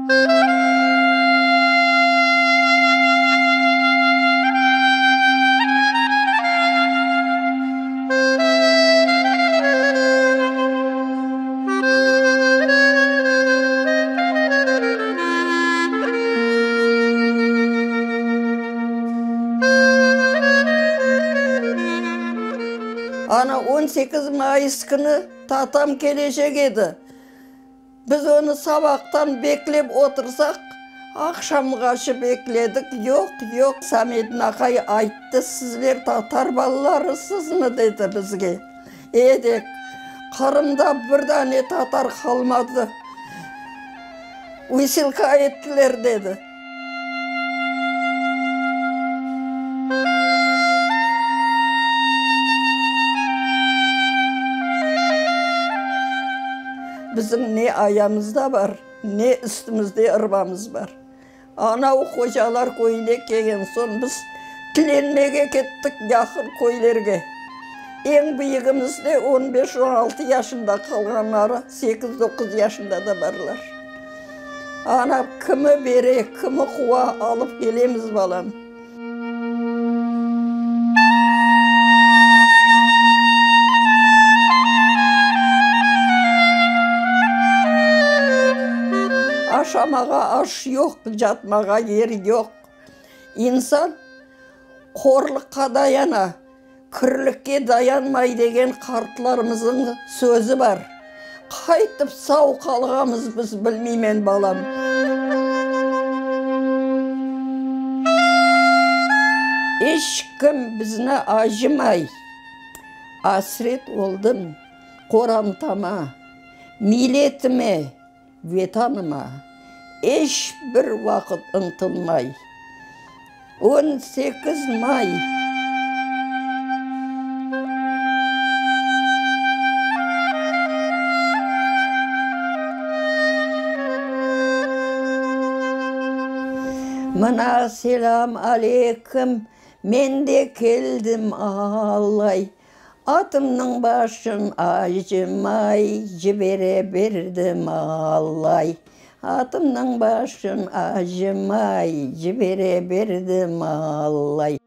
Ana 18 mayıs künü tatam kelecek edi. Biz onı sabahtan beklep otursaq, aqşamğaçı bekledik, yoq, yoq. Samedin aqay ayttı, sizler tatar balalarısızmı, dedi bizge. E, dek, Qırımda bir dane tatar qalmadı, vısilka ettiler, dedi. Bizim ne ayamızda bar, ne üstümizde ırbamız bar. Anavı qocalar köyüne kelgen soñ biz tilenmege kettik yaqın köylerge. Eñ büyügimiz de on beş, on altı yaşında, qalğanları sekiz, doquz yaşında da barlar. Ana, kimi bere, kimi quva, alıp kelemiz, balam. Aşamağa aş yoq, catmağa yer yoq. İnsan qorlıqqa dayana, kirlikke dayanmay degen qartlarımızıñ sözü bar. Qaytıp sau qalğamız biz, bilmeymen, balam. İç kim bizni acımay. Asret oldım qorantama, milletime, Vetanıma eş bir vaqıt ıntılmay. 18 may. Mına selâm aleyküm, men de keldim alay. Atımnıñ başın acımay cibere berdim alay. Atımnıñ başın acımay cibere berdim alay.